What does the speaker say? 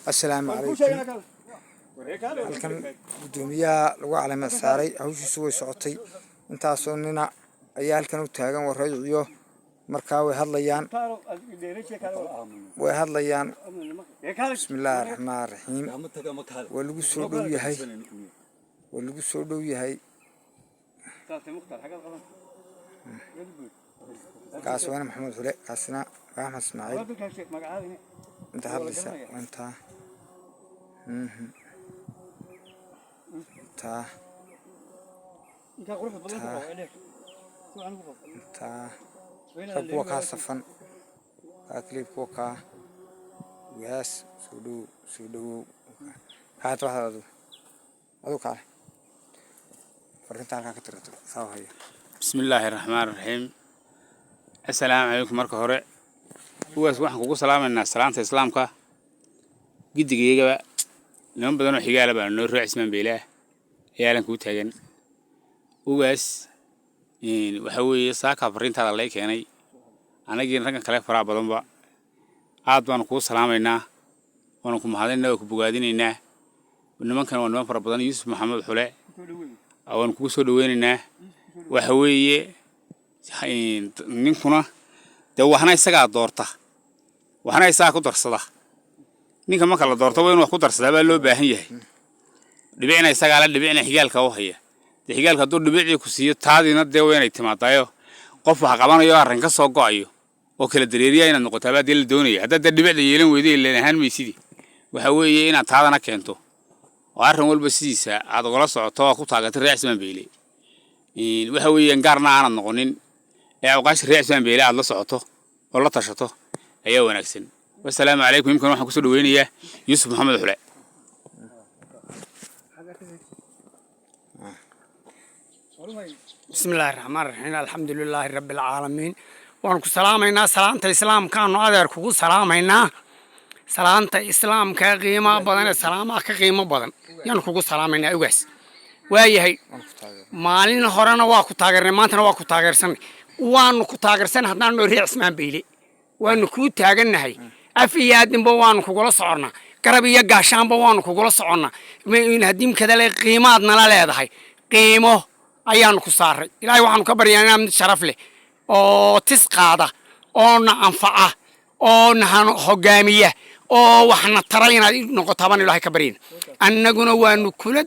Assalaamu calaykum. Halkan guddoomiyaha lagu caleema saaray, hawshiisu way socotay. Intaasoo nina ayaa halkan u taagan warayciyo. Markaa way hadlayaan, way hadlayaan. Bismillaahi raxmaan raxiim. Waa lagu soo dhow yahay, waa lagu soo dhow yahay. Kaas waana Maxamuud Xule, kaasina waa Axmed Ismaaciil. Inta hadlaysa waa intaa. Intaa, intaa rag kuwa kaa safan, kaa kaliib kuwa kaa gaas. Soo dhowow, soo dhowow. Kaata waxaad adigu, adigu kaale fariinta halkaa ka tirato saa haya. Bismi illaahi raxmaan raxiim. Assalaamu calaykum. Marka hore, ugaas, waxaan kugu salaamaynaa salaanta Islaamka. Giddigaygaba niman badan oo xigaala baa noo raac Cismaan Beylaah ayaalan kuu taagan. Ugaas, waxa weeye saakaa fariintaada lay keenay, anagii raggan kale faraha badanba aad baanu kuu salaamaynaa, waanu ku mahadinaynaa, waa ku bogaadinaynaa. Nimankan waa niman fara badan. Yuusuf Maxamed Xule waanu kugu soo dhaweynaynaa. Waxa weeye ninkuna dee waxna isagaa doorta, waxna isagaa ku darsada. Ninka marka la doorto waa inuu wax ku darsadaa baa loo baahan yahay. Dhibicna isagaa la, dhibicna xigaalka u haya. Dee xigaalka hadduu dhibicdii ku siiyo, taadiina dee waa inay timaadaayo. Qof wax qabanayo, arrin ka soo go'ayo oo kala dareeriya inaad noqotaa baa dee la doonaya. Haddaad dee dhibicda yeelan weydo, ileen ahaan maysidii. Waxa weeye inaad taadana keento oo arrin walba sidiisa aad ugala socoto oo ku taageerto reer Cismaan Beyle. Waxa weeyaan gaarna aanad noqonin ee awqaasha reer Cismaan Beyle aad la socoto oo la tashato ayaa wanaagsan. Wasalaamu calaykum. Imkan waxaan kusoo dhaweynayaa Yuusuf Maxamed Xule. Bismi illaahi raxmaan raxiim. Alxamdu lilaahi rabbi alcaalamiin. Waanu ku salaamaynaa salaanta Islaamkaanu, adeer, kugu salaamaynaa salaanta Islaamka qiimaha badan ee salaamaha ka qiimo badan yaanu kugu salaamaynaa, ugaas. Waayahay, maalin horena waa ku taageernay, maantana waa ku taageersanay. Waanu ku taageersanay haddaan noo reer Cismaan Beyle. Waanu kuu taagannahay, af iyo aadinba waanu kugula soconnaa, garab iyo gaashaanba waanu kugula soconnaa. Haddii kadale qiimaad nala leedahay, qiimo ayaanu ku saaray. Ilaahay waxaanu ka baryaa inaa mid sharaf leh oo tis qaada oo na anfaca oo na hogaamiya oo waxna tara inaad noqotaa baan Ilaahay ka baryayna. Annaguna waanu kula.